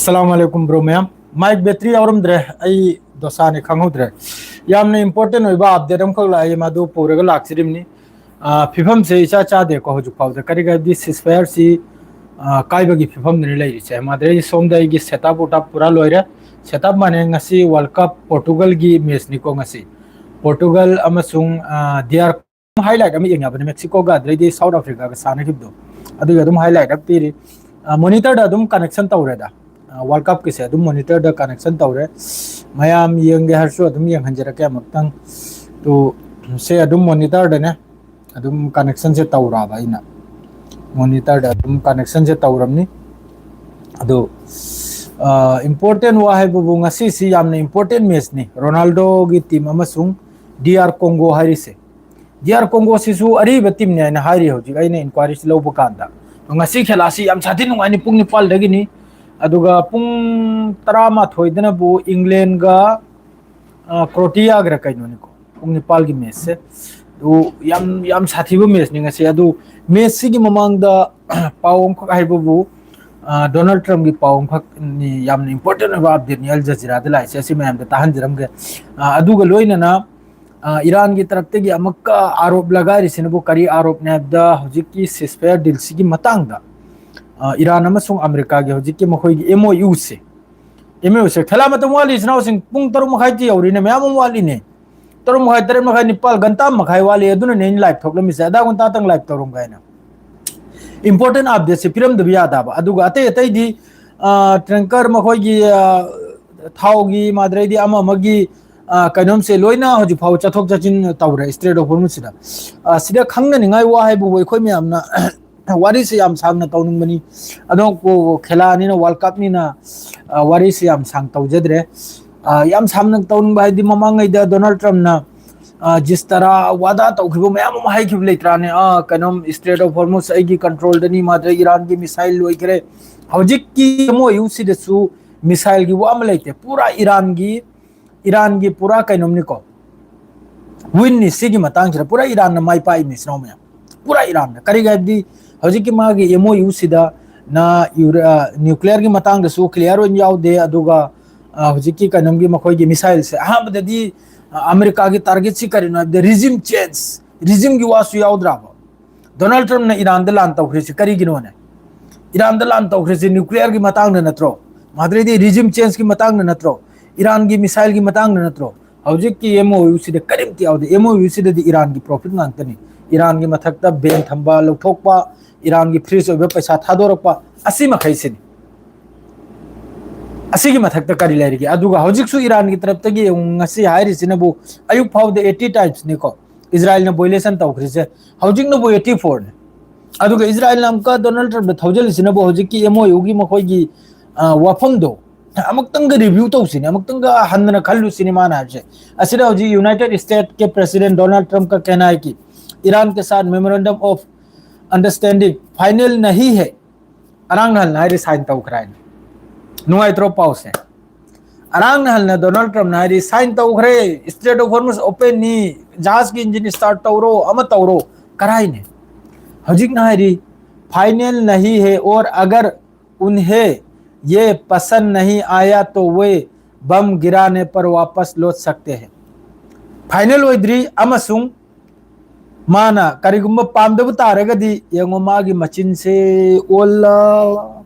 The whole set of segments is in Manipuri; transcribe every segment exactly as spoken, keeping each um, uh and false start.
ꯑꯁꯂꯥꯃꯨ ꯑꯂꯥꯏꯀꯨꯝ ꯕ꯭ꯔꯣ ꯃꯌꯥꯝ꯫ ꯃꯥꯏꯛ ꯕꯦꯇ꯭ꯔꯤ ꯌꯥꯎꯔꯝꯗ꯭ꯔꯦ, ꯑꯩ ꯗꯣꯁꯥꯅꯤ ꯈꯪꯍꯧꯗ꯭ꯔꯦ꯫ ꯌꯥꯝꯅ ꯏꯝꯄꯣꯔꯇꯦꯟ ꯑꯣꯏꯕ ꯑꯞꯗꯦꯠ ꯑꯃꯈꯛ ꯂꯥꯛꯑꯦ, ꯃꯗꯨ ꯄꯨꯔꯒ ꯂꯥꯛꯆꯔꯤꯕꯅꯤ꯫ ꯑ, ꯐꯤꯕꯝꯁꯦ ꯏꯆꯥ ꯆꯥꯗꯦꯀꯣ ꯍꯧꯖꯤꯛ ꯐꯥꯎꯗ꯫ ꯀꯔꯤꯒꯤ ꯍꯥꯏꯕꯗꯤ ꯁꯤꯁꯐꯥꯌꯔꯁꯤ, ꯑ, ꯀꯥꯏꯕꯒꯤ ꯐꯤꯕꯝꯗꯅꯤ ꯂꯩꯔꯤꯁꯦ꯫ ꯃꯥꯗ꯭ꯔꯦ ꯁꯣꯝꯗ ꯑꯩꯒꯤ ꯁꯦꯠꯑꯞ ꯎꯇꯞ ꯄꯨꯔꯥ ꯂꯣꯏꯔꯦ꯫ ꯁꯦꯠꯑꯞ ꯃꯥꯅꯦ, ꯉꯁꯤ ꯋꯥꯔꯜ ꯀꯞ ꯄꯣꯔꯇꯨꯒꯜꯒꯤ ꯃꯦꯠꯁꯅꯤꯀꯣ ꯉꯁꯤ꯫ ꯄꯣꯔꯇꯨꯒꯜ ꯑꯃꯁꯨꯡ, ꯑ, ꯗꯤ ꯑꯥꯔ ꯍꯥꯏꯂꯥꯏꯠ ꯑꯃ ꯌꯦꯡꯉꯕꯅꯦ, ꯃꯦꯛꯁꯤꯀꯣꯒ ꯑꯗꯩꯗꯤ ꯁꯥꯎꯠ ꯑꯐ꯭ꯔꯤꯀꯥꯒ ꯁꯥꯟꯅꯈꯤꯕꯗꯣ꯫ ꯑꯗꯨꯒꯤ ꯑꯗꯨꯝ ꯍꯥꯏꯂꯥꯏꯠ ꯑꯃ ꯄꯤꯔꯤ꯫ ꯑ, ꯃꯣꯅꯤꯇꯔꯗ ꯑꯗꯨꯝ ꯀꯅꯦꯛꯁꯟ ꯇꯧꯔꯦꯗ꯫ ꯑ, ꯋꯥꯔꯜ ꯀꯞꯀꯤꯁꯦ ꯑꯗꯨꯝ ꯃꯣꯅꯤꯇꯔꯗ ꯀꯅꯦꯛꯁꯟ ꯇꯧꯔꯦ꯫ ꯃꯌꯥꯝ ꯌꯦꯡꯒꯦ ꯍꯥꯏꯔꯁꯨ ꯑꯗꯨꯝ ꯌꯦꯡꯍꯟꯖꯔꯛꯀꯦ ꯑꯃꯨꯛꯇꯪ꯫ ꯇꯨ, ꯁꯦ ꯑꯗꯨꯝ ꯃꯣꯅꯤꯇꯔꯗꯅꯦ꯫ ꯑꯗꯨꯝ ꯀꯅꯦꯛꯁꯟꯁꯦ ꯇꯧꯔꯕ ꯑꯩꯅ꯫ ꯃꯣꯅꯤꯇꯔꯗ ꯑꯗꯨꯝ ꯀꯅꯦꯛꯁꯟꯁꯦ ꯇꯧꯔꯝꯅꯤ꯫ ꯑꯗꯨ, ꯑ, ꯏꯝꯄꯣꯔꯇꯦꯟ ꯋꯥ ꯍꯥꯏꯕꯕꯨ ꯉꯁꯤꯁꯤ ꯌꯥꯝꯅ ꯏꯝꯄꯣꯔꯇꯦꯟ ꯃꯦꯠꯁꯅꯤ꯫ ꯔꯣꯅꯥꯜꯗꯣꯒꯤ ꯇꯤꯝ ꯑꯃꯁꯨꯡ ꯗꯤ ꯑꯥꯔ ꯀꯣꯡꯒꯣ ꯍꯥꯏꯔꯤꯁꯦ꯫ ꯗꯤ ꯑꯥꯔ ꯀꯣꯡꯒꯣꯁꯤꯁꯨ ꯑꯔꯤꯕ ꯇꯤꯝꯅꯤ ꯍꯥꯏꯅ ꯍꯥꯏꯔꯤ ꯍꯧꯖꯤꯛ ꯑꯩꯅ ꯏꯟꯀ꯭ꯋꯥꯏꯔꯤꯁꯤ ꯂꯧꯕ ꯀꯥꯟꯗ꯫ ꯑꯗꯣ ꯉꯁꯤ ꯈꯦꯂꯥꯁꯤ ꯌꯥꯝ ꯁꯥꯊꯤ ꯅꯨꯡꯉꯥꯏꯅꯤ, ꯄꯨꯡ ꯅꯤꯄꯥꯜꯗꯒꯤꯅꯤ꯫ ꯑꯗꯨꯒ ꯄꯨꯡ ꯇꯔꯥꯃꯥꯊꯣꯏꯗꯅꯕꯨ ꯏꯪꯂꯦꯟꯒ, ꯑ, ꯀ꯭ꯔꯣꯇꯤꯌꯥꯒꯔ ꯀꯩꯅꯣꯅꯤꯀꯣ, ꯄꯨꯡ ꯅꯤꯄꯥꯜꯒꯤ ꯃꯦꯠꯁꯁꯦ꯫ ꯑꯗꯨ ꯌꯥꯝ, ꯌꯥꯝ ꯁꯥꯊꯤꯕ ꯃꯦꯠꯁꯅꯤ ꯉꯁꯤ꯫ ꯑꯗꯨ ꯃꯦꯠꯁꯁꯤꯒꯤ ꯃꯃꯥꯡꯗ ꯄꯥꯎ ꯑꯃꯈꯛ ꯍꯥꯏꯕꯕꯨ, ꯑ, ꯗꯣꯅꯥꯜꯗ ꯇ꯭ꯔꯝꯞꯀꯤ ꯄꯥꯎ ꯑꯃꯈꯛꯅꯤ, ꯌꯥꯝꯅ ꯏꯝꯄꯣꯔꯇꯦꯟ ꯑꯣꯏꯕ ꯑꯞꯗꯦꯠꯅꯤ ꯑꯜ ꯖꯖꯤꯔꯥꯗ ꯂꯥꯛꯏꯁꯦ, ꯑꯁꯤ ꯃꯌꯥꯝꯗ ꯇꯥꯍꯟꯖꯔꯝꯒꯦ꯫ ꯑ, ꯑꯗꯨꯒ ꯂꯣꯏꯅꯅ, ꯑ, ꯏꯔꯥꯟꯒꯤ ꯇꯔꯞꯇꯒꯤ ꯑꯃꯨꯛꯀ ꯑꯥꯔꯣꯞ ꯂꯒꯥꯏꯔꯤꯁꯤꯅꯕꯨ ꯀꯔꯤ ꯑꯥꯔꯣꯞꯅꯤ ꯍꯥꯏꯕꯗ, ꯍꯧꯖꯤꯛꯀꯤ ꯁꯤꯁꯐꯥꯌꯔ ꯗꯤꯜꯁꯤꯒꯤ ꯃꯇꯥꯡꯗ, ꯑ, ꯏꯔꯥꯟ ꯑꯃꯁꯨꯡ ꯑꯃꯦꯔꯤꯀꯥꯒꯤ ꯍꯧꯖꯤꯛꯀꯤ ꯃꯈꯣꯏꯒꯤ ꯑꯦꯝ ꯑꯣ ꯌꯨꯁꯦ, ꯑꯦꯝ ꯑꯣ ꯌꯨꯁꯦ ꯈꯦꯂꯥ ꯃꯇꯝ ꯋꯥꯠꯂꯤ, ꯏꯆꯤꯟ ꯏꯅꯥꯎꯁꯤꯡ, ꯄꯨꯡ ꯇꯔꯨꯛ ꯃꯈꯥꯏꯗꯤ ꯌꯧꯔꯤꯅꯦ, ꯃꯌꯥꯝ ꯑꯃ ꯋꯥꯠꯂꯤꯅꯦ꯫ ꯇꯔꯨꯛ ꯃꯈꯥꯏ, ꯇꯔꯦꯠ ꯃꯈꯥꯏ, ꯅꯤꯄꯥꯜ, ꯘꯟꯇꯥ ꯃꯈꯥꯏ ꯋꯥꯠꯂꯤ꯫ ꯑꯗꯨꯅꯅꯦ ꯑꯩꯅ ꯂꯥꯏꯚ ꯊꯣꯛꯂꯝꯃꯤꯁꯦ, ꯑꯗꯥ ꯒꯨꯟꯇꯥꯇꯪ ꯂꯥꯏꯚ ꯇꯧꯔꯝꯒꯦ ꯍꯥꯏꯅ꯫ ꯏꯝꯄꯣꯔꯇꯦꯟ ꯑꯞꯗꯦꯠꯁꯦ ꯄꯤꯔꯝꯗꯕ ꯌꯥꯗꯕ꯫ ꯑꯗꯨꯒ ꯑꯇꯩ ꯑꯇꯩꯗꯤ, ꯑ, ꯇꯦꯡꯀꯔ ꯃꯈꯣꯏꯒꯤ, ꯑ, ꯊꯥꯎꯒꯤ, ꯃꯥꯗ꯭ꯔꯩꯗꯤ ꯑꯃ ꯑꯃꯒꯤ, ꯑ, ꯀꯩꯅꯣꯝꯁꯦ ꯂꯣꯏꯅ ꯍꯧꯖꯤꯛ ꯐꯥꯎꯕ ꯆꯠꯊꯣꯛ ꯆꯠꯁꯤꯟ ꯇꯧꯔꯦ ꯏꯁꯇ꯭ꯔꯦꯠ ꯑꯣꯐ ꯍꯣꯔꯃꯨꯖꯁꯤꯗ꯫ ꯑ, ꯁꯤꯗ ꯈꯪꯅꯅꯤꯡꯉꯥꯏ ꯋꯥ ꯍꯥꯏꯕꯕꯨ ꯑꯩꯈꯣꯏ ꯃꯌꯥꯝꯅ ꯋꯥꯔꯤꯁꯦ ꯌꯥꯝ ꯁꯥꯡꯅ ꯇꯧꯅꯤꯡꯕꯅꯤ꯫ ꯑꯗꯣ ꯀꯣ-, ꯈꯦꯂꯥꯅꯤꯅ, ꯋꯥꯔꯜ ꯀꯞꯅꯤꯅ, ꯑ, ꯋꯥꯔꯤꯁꯦ ꯌꯥꯝ ꯁꯥꯡ ꯇꯧꯖꯗ꯭ꯔꯦ꯫ ꯑ, ꯌꯥꯝ ꯁꯥꯡꯅ ꯇꯧꯅꯤꯡꯕ ꯍꯥꯏꯗꯤ ꯃꯃꯥꯡꯉꯩꯗ ꯗꯣꯅꯥꯜꯗ ꯇ꯭ꯔꯝꯞꯅ, ꯑ, ꯖꯤꯁꯇꯔꯥ ꯋꯥꯗꯥ ꯇꯧꯈꯤꯕ ꯃꯌꯥꯝ ꯑꯃ ꯍꯥꯏꯈꯤꯕ ꯂꯩꯇ꯭ꯔꯥꯅꯦ? ꯑ, ꯀꯩꯅꯣꯝ ꯏꯁꯇ꯭ꯔꯦꯠ ꯑꯣꯐ ꯍꯣꯔꯃꯨꯖ ꯑꯩꯒꯤ ꯀꯟꯇ꯭ꯔꯣꯜꯗꯅꯤ, ꯃꯥꯗ꯭ꯔꯦ ꯏꯔꯥꯟꯒꯤ ꯃꯤꯁꯥꯏꯜ ꯂꯣꯏꯈ꯭ꯔꯦ꯫ ꯍꯧꯖꯤꯛꯀꯤ ꯑꯦꯝ ꯑꯣ ꯌꯨꯁꯤꯗꯁꯨ ꯃꯤꯁꯥꯏꯜꯒꯤ ꯋꯥ ꯑꯃ ꯂꯩꯇꯦ꯫ ꯄꯨꯔꯥ ꯏꯔꯥꯟꯒꯤ, ꯏꯔꯥꯟꯒꯤ ꯄꯨꯔꯥ ꯀꯩꯅꯣꯝꯅꯤꯀꯣ꯫ ꯋꯤꯟꯅꯤ ꯁꯤꯒꯤ ꯃꯇꯥꯡꯁꯤꯗ ꯄꯨꯔꯥ ꯏꯔꯥꯟꯅ ꯃꯥꯏ ꯄꯥꯛꯏꯅꯤ, ꯏꯆꯤꯟ ꯏꯅꯥꯎ ꯃꯌꯥꯝ꯫ ꯄꯨꯔꯥ ꯏꯔꯥꯟꯅ꯫ ꯀꯔꯤꯒꯤ ꯍꯥꯏꯕꯗꯤ ꯍꯧꯖꯤꯛꯀꯤ ꯃꯥꯒꯤ ꯑꯦꯝ ꯑꯣ ꯌꯨꯁꯤꯗ ꯅ ꯌꯨꯔ-, ꯑ, nuclearꯒꯤ ꯃꯇꯥꯡꯗꯁꯨ clear ꯑꯣꯏꯅ ꯌꯥꯎꯗꯦ꯫ ꯑꯗꯨꯒ, ꯑ, ꯍꯧꯖꯤꯛꯀꯤ ꯀꯩꯅꯣꯝꯒꯤ ꯃꯈꯣꯏꯒꯤ missileꯁꯦ ꯑꯍꯥꯟꯕꯗꯗꯤ, ꯑ, ꯑꯃꯦꯔꯤꯀꯥꯒꯤ targetꯁꯤ ꯀꯔꯤꯅꯣ ꯍꯥꯏꯕꯗ regime change, regimeꯒꯤ ꯋꯥꯁꯨ ꯌꯥꯎꯗ꯭ꯔꯕ? ꯗꯣꯅꯥꯜꯗ ꯇ꯭ꯔꯝꯞꯅ ꯏꯔꯥꯟꯗ ꯂꯥꯟ ꯇꯧꯈ꯭ꯔꯤꯁꯤ ꯀꯔꯤꯒꯤꯅꯣꯅꯦ? ꯏꯔꯥꯟꯗ ꯂꯥꯟ ꯇꯧꯈ꯭ꯔꯤꯁꯤ nuclearꯒꯤ ꯃꯇꯥꯡꯗ ꯅꯠꯇ꯭ꯔꯣ? ꯃꯗꯨꯗꯩꯗꯤ regime changeꯀꯤ ꯃꯇꯥꯡꯗ ꯅꯠꯇ꯭ꯔꯣ? ꯏꯔꯥꯟꯒꯤ missileꯒꯤ ꯃꯇꯥꯡꯗ ꯅꯠꯇ꯭ꯔꯣ? ꯍꯧꯖꯤꯛꯀꯤ MOUꯁꯤꯗ ꯀꯔꯤꯝꯇ ꯌꯥꯎꯗꯦ꯫ MOUꯁꯤꯗꯗꯤ ꯏꯔꯥꯟꯒꯤ profit ꯉꯥꯛꯇꯅꯤ꯫ ꯏꯔꯥꯟꯒꯤ ꯃꯊꯛꯇ ban ꯊꯝꯕ, ꯂꯧꯊꯣꯛꯄ, ꯏꯔꯥꯟꯒꯤ freeze ꯑꯣꯏꯕ ꯄꯩꯁꯥ ꯊꯥꯗꯣꯔꯛꯄ, ꯑꯁꯤ ꯃꯈꯩꯁꯤꯅꯤ꯫ ꯑꯁꯤꯒꯤ ꯃꯊꯛꯇ ꯀꯔꯤ ꯂꯩꯔꯤꯒꯦ? ꯑꯗꯨꯒ ꯍꯧꯖꯤꯛꯁꯨ ꯏꯔꯥꯟꯒꯤ ꯇꯔꯞꯇꯒꯤ ꯌꯦꯡꯉꯨ, ꯉꯁꯤ ꯍꯥꯏꯔꯤꯁꯤꯅꯕꯨ ꯑꯌꯨꯛ ꯐꯥꯎꯗ eighty timesꯅꯤꯀꯣ ꯏꯖꯔꯥꯏꯜꯅ violation ꯇꯧꯈ꯭ꯔꯤꯁꯦ꯫ ꯍꯧꯖꯤꯛꯅꯕꯨ eighty fourꯅꯤ꯫ ꯑꯗꯨꯒ ꯏꯖꯔꯥꯏꯜꯅ ꯑꯃꯨꯛꯀ ꯗꯣꯅꯥꯜꯗ ꯇ꯭ꯔꯝꯞꯇ ꯊꯧꯖꯤꯜꯂꯤꯁꯤꯅꯕꯨ ꯍꯧꯖꯤꯛꯀꯤ MOUꯒꯤ ꯃꯈꯣꯏꯒꯤ, ꯑ, ꯋꯥꯐꯝꯗꯣ ꯑꯃꯨꯛꯇꯪꯒ review ꯇꯧꯁꯤꯅꯦ, ꯑꯃꯨꯛꯇꯪꯒ ꯍꯟꯗꯅ ꯈꯜꯂꯨꯁꯤꯅꯦ ꯃꯥꯅ ꯍꯥꯏꯕꯁꯦ꯫ ꯑꯁꯤꯗ ꯍꯧꯖꯤꯛ United States के President Donald Trump का कहना है कि ईरान के साथ memorandum of understanding final नहीं है, ꯑꯔꯥꯡ ꯅꯍꯥꯟ ꯍꯥꯏꯔꯤ sign ꯇꯧꯈ꯭ꯔꯦ ꯍꯥꯏꯅ꯫ ꯅꯨꯡꯉꯥꯏꯇ꯭ꯔꯣ ꯄꯥꯎꯁꯦ? ꯑꯔꯥꯡ ꯅꯍꯥꯟꯅ ꯗꯣꯅꯥꯜꯗ ꯇ꯭ꯔꯝꯞꯅ ꯍꯥꯏꯔꯤ sign ꯇꯧꯈ꯭ꯔꯦ, Strait of Hormuz openꯅꯤ, ꯖꯍꯥꯖꯀꯤ engine start ꯇꯧꯔꯣ, ꯑꯃ ꯇꯧꯔꯣ꯫ ꯀꯔꯥꯏꯅꯦ? ꯍꯧꯖꯤꯛꯅ ꯍꯥꯏꯔꯤ final नहीं है और अगर उन्हें ये पसंद नहीं आया तो वे बम गिराने पर वापस लौट सकते हैं꯫ Final ꯑꯣꯏꯗ꯭ꯔꯤ ꯑꯃꯁꯨꯡ ꯃꯥꯅ ꯀꯔꯤꯒꯨꯝꯕ ꯄꯥꯝꯗꯕ ꯇꯥꯔꯒꯗꯤ, ꯌꯦꯡꯉꯣ, ꯃꯥꯒꯤ ꯃꯆꯤꯟꯁꯦ ꯑꯣꯜꯂ-,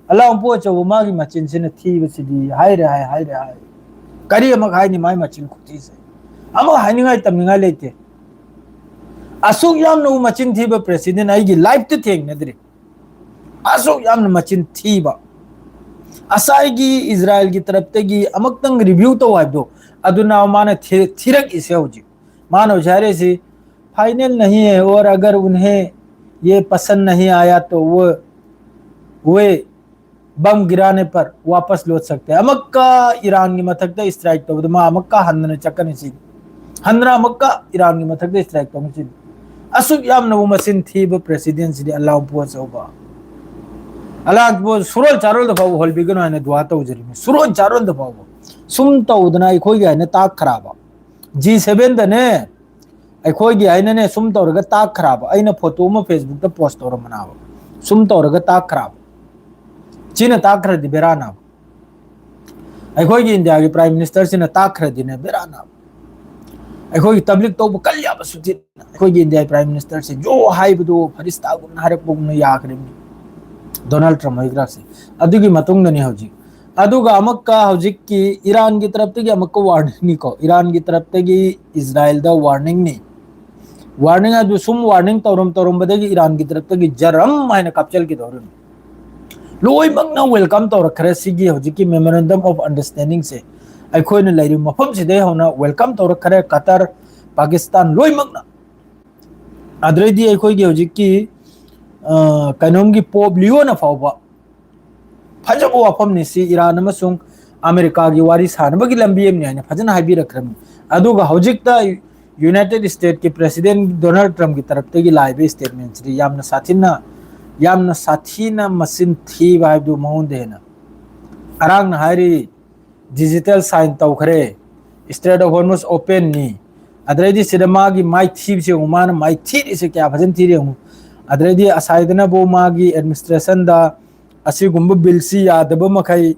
ꯑꯂꯥꯎ ꯄꯣ ꯑꯆꯧꯕ ꯃꯥꯒꯤ ꯃꯆꯤꯟꯁꯤꯅ ꯊꯤꯕꯁꯤꯗꯤ ꯍꯥꯏꯔꯦ ꯍꯥꯏ, ꯍꯥꯏꯔꯦ ꯍꯥꯏ꯫ ꯀꯔꯤ ꯑꯃꯨꯛ ꯍꯥꯏꯅꯤ ꯃꯥꯒꯤ ꯃꯆꯤꯟ ꯈꯨꯊꯤꯁꯦ? ꯑꯃꯨꯛ ꯍꯥꯏꯅꯤꯡꯉꯥꯏ ꯇꯝꯅꯤꯡꯉꯥꯏ ꯂꯩꯇꯦ꯫ ꯑꯁꯨꯛ ꯌꯥꯝꯅ ꯃꯆꯤꯟ ꯊꯤꯕ president ꯑꯩꯒꯤ lifeꯇ ꯊꯦꯡꯅꯗ꯭ꯔꯤ꯫ ꯑꯁꯨꯛ ꯌꯥꯝꯅ ꯃꯆꯤꯟ ꯊꯤꯕ꯫ ꯉꯁꯥꯏꯒꯤ ꯏꯖꯔꯥꯏꯜꯒꯤ ꯇꯔꯞꯇꯒꯤ ꯑꯃꯨꯛꯇꯪ review ꯇꯧ ꯍꯥꯏꯕꯗꯣ, ꯑꯗꯨꯅ ꯃꯥꯅ ꯊꯤ-, ꯊꯤꯔꯛꯏꯁꯦ ꯍꯧꯖꯤꯛ꯫ ꯃꯥꯅ ꯍꯧꯖꯤꯛ ꯍꯥꯏꯔꯛꯏꯁꯤ, final नहीं है और अगर उन्हें ये पसंद नहीं आया तो वो, वे बम गिराने पर वापस लौट सकते हैं꯫ ꯑꯃꯨꯛꯀ ꯏꯔꯥꯟꯒꯤ ꯃꯊꯛꯇ strike ꯇꯧꯕꯗ ꯃꯥ ꯑꯃꯨꯛꯀ ꯍꯟꯗꯅ ꯆꯠꯀꯅꯤ ꯁꯤꯅꯤ꯫ ꯍꯟꯗꯅ ꯑꯃꯨꯛꯀ ꯏꯔꯥꯟꯒꯤ ꯃꯊꯛꯇ strike ꯇꯧꯅꯤ ꯁꯤꯅꯤ꯫ ꯑꯁꯨꯛ ꯌꯥꯝꯅꯕꯨ ꯃꯆꯤꯟ ꯊꯤꯕ presidentꯁꯤꯗꯤ ꯑꯂꯥꯎ ꯄꯣ ꯑꯆꯧꯕ꯫ ꯑꯂꯥꯎ ꯄꯣ ꯁꯨꯔꯣꯟ ꯆꯥꯔꯣꯟꯗ ꯐꯥꯎꯕ ꯍꯣꯜꯕꯤꯒꯅꯨ ꯍꯥꯏꯅ ꯗꯨꯋꯥ ꯇꯧꯖꯔꯤꯕꯅꯤ꯫ ꯁꯨꯔꯣꯟ ꯆꯥꯔꯣꯟꯗ ꯐꯥꯎꯕ꯫ ꯁꯨꯝ ꯇꯧꯗꯅ ꯑꯩꯈꯣꯏꯒꯤ ꯍꯥꯏꯅ ꯇꯥꯛꯈ꯭ꯔꯕ꯫ G sevenꯗꯅꯦ, ꯑꯩꯈꯣꯏꯒꯤ ꯍꯥꯏꯅꯅꯦ ꯁꯨꯝ ꯇꯧꯔꯒ ꯇꯥꯛꯈ꯭ꯔꯕ꯫ ꯑꯩꯅ photo ꯑꯃ Facebookꯇ post ꯇꯧꯔꯝꯕꯅꯦꯕ꯫ ꯁꯨꯝ ꯇꯧꯔꯒ ꯇꯥꯛꯈ꯭ꯔꯕ? ꯁꯤꯅ ꯇꯥꯛꯈ꯭ꯔꯗꯤ ꯕꯦꯔꯥꯅ꯫ ꯑꯩꯈꯣꯏꯒꯤ ꯏꯟꯗꯤꯌꯥꯒꯤ ꯄ꯭ꯔꯥꯏꯝ ꯃꯤꯅꯤꯁꯇꯔꯁꯤꯅ ꯇꯥꯛꯈ꯭ꯔꯗꯤꯅꯦ ꯕꯦꯔꯥꯅ꯫ ꯑꯩꯈꯣꯏꯒꯤ ꯇꯕ꯭ꯂꯤꯛ ꯇꯧꯕ ꯀꯜ ꯌꯥꯕ ꯁꯨꯇꯤ꯫ ꯑꯩꯈꯣꯏꯒꯤ ꯏꯟꯗꯤꯌꯥꯒꯤ ꯄ꯭ꯔꯥꯏꯝ ꯃꯤꯅꯤꯁꯇꯔꯁꯦ ꯌꯣ ꯍꯥꯏꯕꯗꯨ ꯐꯔꯤꯁꯇꯥꯒꯨꯝꯅ ꯍꯥꯏꯔꯛꯄꯒꯨꯝꯅ ꯌꯥꯈ꯭ꯔꯦ꯫ ꯗꯣꯅꯥꯜꯗ ꯇ꯭ꯔꯝꯞ ꯍꯣꯏꯒ꯭ꯔꯥꯛꯁꯦ꯫ ꯑꯗꯨꯒꯤ ꯃꯇꯨꯡꯗꯅꯤ ꯍꯧꯖꯤꯛ꯫ ꯑꯗꯨꯒ ꯑꯃꯨꯛꯀ ꯍꯧꯖꯤꯛꯀꯤ ꯏꯔꯥꯟꯒꯤ ꯇꯔꯞꯇꯒꯤ ꯑꯃꯨꯛꯀ ꯋꯥꯔꯅꯤꯡꯅꯤꯀꯣ꯫ ꯏꯔꯥꯟꯒꯤ ꯇꯔꯞꯇꯒꯤ ꯏꯁꯔꯥꯌꯦꯜꯗ ꯋꯥꯔꯅꯤꯡꯅꯤ꯫ ꯋꯥꯔꯅꯤꯡ ꯑꯗꯨ ꯁꯨꯝ ꯋꯥꯔꯅꯤꯡ ꯇꯧꯔꯝ ꯇꯧꯔꯝꯕꯗꯒꯤ ꯏꯔꯥꯟꯒꯤ ꯇꯔꯞꯇꯒꯤ ꯖꯔꯝ ꯍꯥꯏꯅ ꯀꯥꯞꯆꯜꯈꯤꯗꯧꯔꯤꯕꯅꯤ꯫ ꯂꯣꯏꯅꯃꯛꯅ ꯋꯦꯜꯀꯝ ꯇꯧꯔꯛꯈ꯭ꯔꯦ꯫ ꯁꯤꯒꯤ ꯍꯧꯖꯤꯛꯀꯤ ꯃꯦꯃꯣꯔꯦꯟꯗꯝ ꯑꯣꯐ ꯑꯟꯗꯔꯁ꯭ꯇꯦꯟꯗꯤꯡꯁꯦ ꯑꯩꯈꯣꯏꯅ ꯂꯩꯔꯤꯕ ꯃꯐꯝꯁꯤꯗꯩ ꯍꯧꯅ ꯋꯦꯜꯀꯝ ꯇꯧꯔꯛꯈ꯭ꯔꯦ꯫ ꯀꯇꯔ, ꯄꯥꯀꯤꯁꯇꯥꯟ ꯂꯣꯏꯅꯃꯛꯅ꯫ ꯑꯗꯨꯗꯩꯗꯤ ꯑꯩꯈꯣꯏꯒꯤ ꯍꯧꯖꯤꯛꯀꯤ, ꯑ, ꯀꯩꯅꯣꯝꯒꯤ ꯄꯣꯞ ꯂꯤꯑꯣꯅ ꯐꯥꯎꯕ ꯐꯖꯕ ꯋꯥꯐꯝꯅꯤ ꯁꯤ꯫ ꯏꯔꯥꯟ ꯑꯃꯁꯨꯡ ꯑꯃꯦꯔꯤꯀꯥꯒꯤ ꯋꯥꯔꯤ ꯁꯥꯅꯕꯒꯤ ꯂꯝꯕꯤ ꯑꯃꯅꯤ ꯍꯥꯏꯅ ꯐꯖꯅ ꯍꯥꯏꯕꯤꯔꯛꯈ꯭ꯔꯕꯅꯤ꯫ ꯑꯗꯨꯒ ꯍꯧꯖꯤꯛꯇ ꯌꯨꯅꯥꯏꯇꯦꯗ ꯁ꯭ꯇꯦꯠꯀꯤ ꯄ꯭ꯔꯦꯁꯤꯗꯦꯟꯠ ꯗꯣꯅꯥꯜꯗ ꯇ꯭ꯔꯝꯞꯀꯤ ꯇꯔꯞꯇꯒꯤ ꯂꯥꯛꯏꯕ ꯁ꯭ꯇꯦꯠꯃꯦꯟꯠꯁꯤꯗꯤ ꯌꯥꯝꯅ ꯁꯥꯊꯤꯅ, ꯌꯥꯝꯅ ꯁꯥꯊꯤꯅ ꯃꯆꯤꯟ ꯊꯤꯕ ꯍꯥꯏꯕꯗꯨ ꯃꯉꯣꯟꯗ ꯍꯦꯟꯅ꯫ ꯑꯔꯥꯡꯅ ꯍꯥꯏꯔꯤ, ꯗꯤꯖꯤꯇꯦꯜ ꯁꯥꯏꯟ ꯇꯧꯈ꯭ꯔꯦ, ꯁ꯭ꯇ꯭ꯔꯦꯠ ꯑꯣꯐ ꯍꯣꯔꯃꯨꯖ ꯑꯣꯄꯦꯟꯅꯤ꯫ ꯑꯗꯨꯗꯩꯗꯤ ꯁꯤꯗ ꯃꯥꯒꯤ ꯃꯥꯏ ꯊꯤꯕꯁꯦ ꯌꯦꯡꯉꯨ, ꯃꯥꯅ ꯃꯥꯏ ꯊꯤꯔꯤꯁꯦ ꯀꯌꯥ ꯐꯖꯅ ꯊꯤꯔꯦ ꯌꯦꯡꯉꯨ꯫ ꯑꯗꯨꯗꯩꯗꯤ ꯑꯁꯥꯏꯗꯅꯕꯨ ꯃꯥꯒꯤ ꯑꯦꯗꯃꯤꯅꯤꯁꯇ꯭ꯔꯦꯁꯟꯗ ꯑꯁꯤꯒꯨꯝꯕ ꯕꯤꯜꯁꯤ ꯌꯥꯗꯕ ꯃꯈꯩ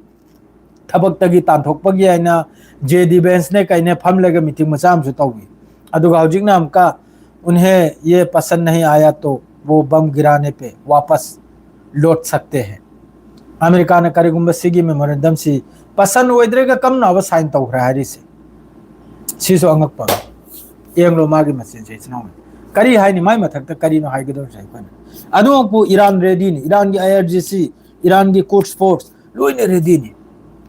ꯊꯕꯛꯇꯒꯤ ꯇꯥꯟꯊꯣꯛꯄꯒꯤ ꯍꯥꯏꯅ ꯖꯦ ꯗꯤ ꯚꯦꯟꯁꯅꯦ ꯀꯩꯅꯦ ꯐꯝꯂꯒ ꯃꯤꯇꯤꯡ ꯃꯆꯥ ꯑꯃꯁꯨ ꯇꯧꯏ꯫ ꯑꯗꯨꯒ ꯍꯧꯖꯤꯛꯅ ꯑꯃꯨꯛꯀ, "ꯎꯟꯍꯦ ꯌꯦ ꯄꯁꯟ ꯅꯍꯤ ꯑꯥꯌꯥ ꯇꯣ ꯋꯣ ꯕꯝ ꯒꯤꯔꯥꯅꯦ ꯄꯦ ꯋꯥꯄꯁ ꯂꯣꯠ ꯁꯛꯇꯦ ꯍꯦ"꯫ ꯑꯃꯦꯔꯤꯀꯥꯅ ꯀꯔꯤꯒꯨꯝꯕ ꯁꯤꯒꯤ ꯃꯦꯃꯣꯔꯦꯟꯗꯝꯁꯤ ꯄꯁꯟ ꯑꯣꯏꯗ꯭ꯔꯒ ꯀꯝꯅꯕ ꯁꯥꯏꯟ ꯇꯧꯈ꯭ꯔꯦ ꯍꯥꯏꯔꯤꯁꯦ? ꯁꯤꯁꯨ ꯑꯉꯛꯄ ꯑꯃ꯫ ꯌꯦꯡꯂꯣ ꯃꯥꯒꯤ ꯃꯆꯤꯟꯁꯦ, ꯏꯆꯤꯟ ꯏꯅꯥꯎ꯫ ꯀꯔꯤ ꯍꯥꯏꯅꯤ? ꯃꯥꯏ ꯃꯊꯛꯇ ꯀꯔꯤꯅꯣ ꯍꯥꯏꯒꯗꯧꯔꯤꯁꯦ ꯑꯩꯈꯣꯏꯅ? ꯑꯗꯨꯃꯛꯄꯨ ꯏꯔꯥꯟ ꯔꯦꯗꯤꯅꯤ, ꯏꯔꯥꯟꯒꯤ ꯑꯥꯏ ꯑꯥꯔ ꯖꯤ ꯁꯤ, ꯏꯔꯥꯟꯒꯤ ꯀꯨꯗꯁ ꯐꯣꯔꯁ ꯂꯣꯏꯅ ꯔꯦꯗꯤꯅꯤ꯫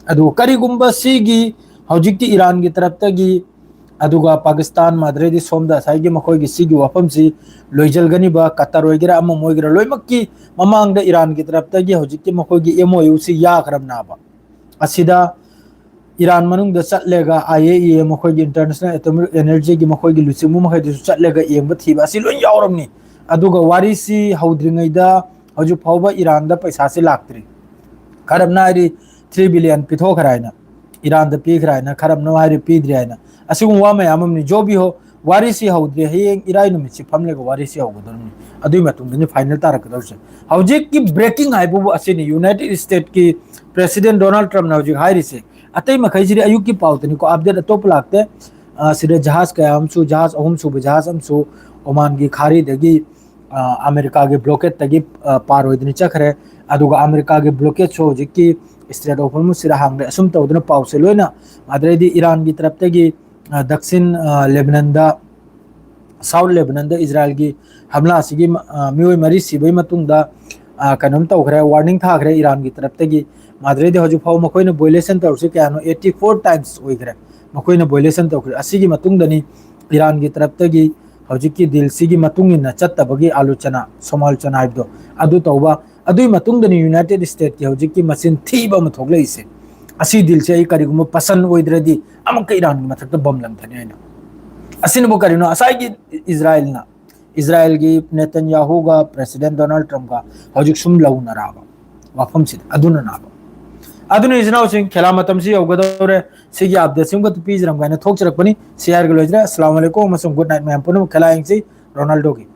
ꯑꯗꯨ ꯀꯔꯤꯒꯨꯝꯕ ꯁꯤꯒꯤ ꯍꯧꯖꯤꯛꯇꯤ ꯏꯔꯥꯟꯒꯤ ꯇꯔꯞꯇꯒꯤ, ꯑꯗꯨꯒ ꯄꯥꯀꯤꯁꯇꯥꯟ, ꯃꯗꯨꯗꯩꯗꯤ ꯁꯣꯝꯗ ꯉꯁꯥꯏꯒꯤ ꯃꯈꯣꯏꯒꯤ ꯁꯤꯒꯤ ꯋꯥꯐꯝꯁꯤ ꯂꯣꯏꯖꯜꯒꯅꯤꯕ, ꯀꯇꯔ ꯑꯣꯏꯒꯦꯔꯥ ꯑꯃ ꯑꯣꯏꯒꯦꯔꯥ, ꯂꯣꯏꯅꯃꯛꯀꯤ ꯃꯃꯥꯡꯗ ꯏꯔꯥꯟꯒꯤ ꯇꯔꯞꯇꯒꯤ ꯍꯧꯖꯤꯛꯀꯤ ꯃꯈꯣꯏꯒꯤ ꯑꯦꯝ ꯑꯣ ꯌꯨ ꯁꯤ ꯌꯥꯈ꯭ꯔꯕꯅꯦꯕ꯫ ꯑꯁꯤꯗ ꯏꯔꯥꯟ ꯃꯅꯨꯡꯗ ꯆꯠꯂꯒ ꯑꯥꯏ ꯑꯦ ꯏ ꯑꯦ, ꯃꯈꯣꯏꯒꯤ ꯏꯟꯇꯔꯅꯦꯁꯅꯦꯜ ꯑꯦꯇꯣꯃꯤꯛ ꯑꯦꯅꯔꯖꯤꯒꯤ ꯃꯈꯣꯏꯒꯤ ꯂꯨꯆꯤꯡꯕ ꯃꯈꯩꯗꯨꯁꯨ ꯆꯠꯂꯒ ꯌꯦꯡꯕ ꯊꯤꯕ ꯑꯁꯤ ꯂꯣꯏ ꯌꯥꯎꯔꯝꯅꯤ꯫ ꯑꯗꯨꯒ ꯋꯥꯔꯤꯁꯤ ꯍꯧꯗ꯭ꯔꯤꯉꯩꯗ ꯍꯧꯖꯤꯛ ꯐꯥꯎꯕ ꯏꯔꯥꯟꯗ ꯄꯩꯁꯥꯁꯤ ꯂꯥꯛꯇ꯭ꯔꯤ꯫ ꯈꯔꯝꯅ ꯍꯥꯏꯔꯤ ꯊ꯭ꯔꯤ ꯕꯤꯂꯤꯌꯟ ꯄꯤꯊꯣꯛꯈ꯭ꯔꯦ ꯍꯥꯏꯅ, ꯏꯔꯥꯟꯗ ꯄꯤꯈ꯭ꯔꯦ ꯍꯥꯏꯅ, ꯈꯔꯝꯅ ꯍꯥꯏꯔꯤ ꯄꯤꯗ꯭ꯔꯤ ꯍꯥꯏꯅ꯫ ꯑꯁꯤꯒꯨꯝꯕ ꯋꯥ ꯃꯌꯥꯝ ꯑꯃꯅꯤ꯫ ꯖꯣ ꯕꯤ ꯍꯣ, ꯋꯥꯔꯤꯁꯤ ꯍꯧꯗ꯭ꯔꯤ, ꯍꯌꯦꯡ ꯏꯔꯥꯏ ꯅꯨꯃꯤꯠꯁꯤ ꯐꯝꯂꯒ ꯋꯥꯔꯤꯁꯤ ꯍꯧꯒꯗꯧꯔꯤꯕꯅꯤ꯫ ꯑꯗꯨꯒꯤ ꯃꯇꯨꯡꯗꯅꯤ ꯐꯥꯏꯅꯦꯜ ꯇꯥꯔꯛꯀꯗꯧꯔꯤꯁꯦ꯫ ꯍꯧꯖꯤꯛꯀꯤ ꯕ꯭ꯔꯦꯀꯤꯡ ꯍꯥꯏꯕꯕꯨ ꯑꯁꯤꯅꯤ, ꯌꯨꯅꯥꯏꯇꯦꯗ ꯁ꯭ꯇꯦꯠꯀꯤ ꯄ꯭ꯔꯦꯁꯤꯗꯦꯟ ꯗꯣꯅꯥꯜꯗ ꯇ꯭ꯔꯝꯞꯅ ꯍꯧꯖꯤꯛ ꯍꯥꯏꯔꯤꯁꯦ꯫ ꯑꯇꯩ ꯃꯈꯩꯁꯤꯗꯤ ꯑꯌꯨꯛꯀꯤ ꯄꯥꯎꯗꯅꯤꯀꯣ, ꯑꯞꯗꯦꯠ ꯑꯇꯣꯞꯄ ꯂꯥꯛꯇꯦ꯫ ꯑ, ꯁꯤꯗ ꯖꯍꯥꯖ ꯀꯌꯥ ꯑꯃꯁꯨ, ꯖꯍꯥꯖ ꯑꯍꯨꯝ ꯁꯨꯕ ꯖꯍꯥꯖ ꯑꯃꯁꯨ ꯑꯣꯃꯥꯟꯒꯤ ꯈꯥꯔꯤꯗꯒꯤ, ꯑ, ꯑꯃꯦꯔꯤꯀꯥꯒꯤ ꯕ꯭ꯂꯣꯀꯦꯠꯇꯒꯤ, ꯑ, ꯄꯥꯔ ꯑꯣꯏꯗꯨꯅ ꯆꯠꯈ꯭ꯔꯦ꯫ ꯑꯗꯨꯒ ꯑꯃꯦꯔꯤꯀꯥꯒꯤ ꯕ꯭ꯂꯣꯀꯦꯠꯁꯨ ꯍꯧꯖꯤꯛꯀꯤ ꯁ꯭ꯇ꯭ꯔꯦꯠ ꯑꯣꯐ ꯍꯣꯔꯃꯨꯖꯁꯤꯗ ꯍꯥꯡꯗ꯭ꯔꯦ꯫ ꯑꯁꯨꯝ ꯇꯧꯗꯅ ꯄꯥꯎꯁꯦ ꯂꯣꯏꯅ, ꯑꯗꯩꯗꯤ ꯏꯔꯥꯟꯒꯤ ꯇꯔꯞꯇꯒꯤ, ꯑ, ꯗꯛꯁꯤꯟ, ꯑ, ꯂꯦꯕꯅꯟꯗ, ꯁꯥꯎꯠ ꯂꯦꯕꯅꯟꯗ ꯏꯖꯔꯥꯏꯜꯒꯤ ꯍꯝꯂꯥ ꯑꯁꯤꯒꯤ, ꯑ, ꯃꯤꯑꯣꯏ ꯃꯔꯤ ꯁꯤꯕꯒꯤ ꯃꯇꯨꯡꯗ, ꯑ, ꯀꯩꯅꯣꯝ ꯇꯧꯈ꯭ꯔꯦ, ꯋꯥꯔꯅꯤꯡ ꯊꯥꯈ꯭ꯔꯦ ꯏꯔꯥꯟꯒꯤ ꯇꯔꯞꯇꯒꯤ꯫ ꯃꯥꯗ꯭ꯔꯦꯗꯤ ꯍꯧꯖꯤꯛ ꯐꯥꯎ ꯃꯈꯣꯏꯅ ꯚꯣꯏꯂꯦꯁꯟ ꯇꯧꯔꯤꯁꯤ ꯀꯌꯥꯅꯣ? ꯑꯩꯠꯇꯤ ꯐꯣꯔ ꯇꯥꯏꯝꯁ ꯑꯣꯏꯈ꯭ꯔꯦ ꯃꯈꯣꯏꯅ ꯚꯣꯏꯂꯦꯁꯟ ꯇꯧꯈ꯭ꯔꯦ꯫ ꯑꯁꯤꯒꯤ ꯃꯇꯨꯡꯗꯅꯤ ꯏꯔꯥꯟꯒꯤ ꯇꯔꯞꯇꯒꯤ ꯍꯧꯖꯤꯛꯀꯤ ꯗꯤꯜꯁꯤꯒꯤ ꯃꯇꯨꯡ ꯏꯟꯅ ꯆꯠꯇꯕꯒꯤ ꯑꯥꯂꯣꯆꯅꯥ, ꯁꯣꯃꯥꯂꯣꯆꯅꯥ ꯍꯥꯏꯕꯗꯣ ꯑꯗꯨ ꯇꯧꯕ꯫ ꯑꯗꯨꯒꯤ ꯃꯇꯨꯡꯗꯅꯤ ꯌꯨꯅꯥꯏꯇꯦꯗ ꯁ꯭ꯇꯦꯠꯀꯤ ꯍꯧꯖꯤꯛꯀꯤ ꯃꯆꯤꯟ ꯊꯤꯕ ꯑꯃ ꯊꯣꯛꯂꯛꯏꯁꯦ꯫ ꯑꯁꯤ ꯗꯤꯜꯁꯦ ꯑꯩ ꯀꯔꯤꯒꯨꯝꯕ ꯄꯁꯟ ꯑꯣꯏꯗ꯭ꯔꯗꯤ ꯑꯃꯨꯛꯀ ꯏꯔꯥꯟꯒꯤ ꯃꯊꯛꯇ ꯕꯝ ꯂꯪꯊꯅꯤ ꯍꯥꯏꯅ꯫ ꯑꯁꯤꯅꯕꯨ ꯀꯔꯤꯅꯣ? ꯉꯁꯥꯏꯒꯤ ꯏꯖꯔꯥꯏꯜꯅ, ꯏꯖꯔꯥꯏꯜꯒꯤ ꯅꯦꯇꯟꯌꯥꯍꯨꯒ ꯄ꯭ꯔꯦꯁꯤꯗꯦꯟ ꯗꯣꯅꯥꯜꯗ ꯇ꯭ꯔꯝꯞꯒ ꯍꯧꯖꯤꯛ ꯁꯨꯝ ꯂꯧꯅꯔꯛꯑꯕ ꯋꯥꯐꯝꯁꯤꯗ꯫ ꯑꯗꯨꯅ ꯅꯥꯕ꯫ ꯑꯗꯨꯅ ꯏꯆꯤꯟ ꯏꯅꯥꯎꯁꯤꯡ, ꯈꯦꯂꯥ ꯃꯇꯝꯁꯤ ꯌꯧꯒꯗꯧꯔꯦ꯫ ꯁꯤꯒꯤ ꯑꯞꯗꯦꯠꯁꯤꯃꯈꯛꯇ ꯄꯤꯖꯔꯝꯒꯦ ꯍꯥꯏꯅ ꯊꯣꯛꯆꯔꯛꯄꯅꯤ꯫ ꯁꯤ ꯍꯥꯏꯔꯒ ꯂꯣꯏꯖꯔꯦ꯫ ꯑꯁꯂꯥꯃꯨ ꯑꯂꯥꯏꯀꯨꯝ ꯑꯃꯁꯨꯡ ꯒꯨꯗ ꯅꯥꯏꯠ ꯃꯌꯥꯝ ꯄꯨꯝꯅꯃꯛ꯫ ꯈꯦꯂꯥ ꯌꯦꯡꯁꯤ, ꯔꯣꯅꯥꯜꯗꯣꯒꯤ꯫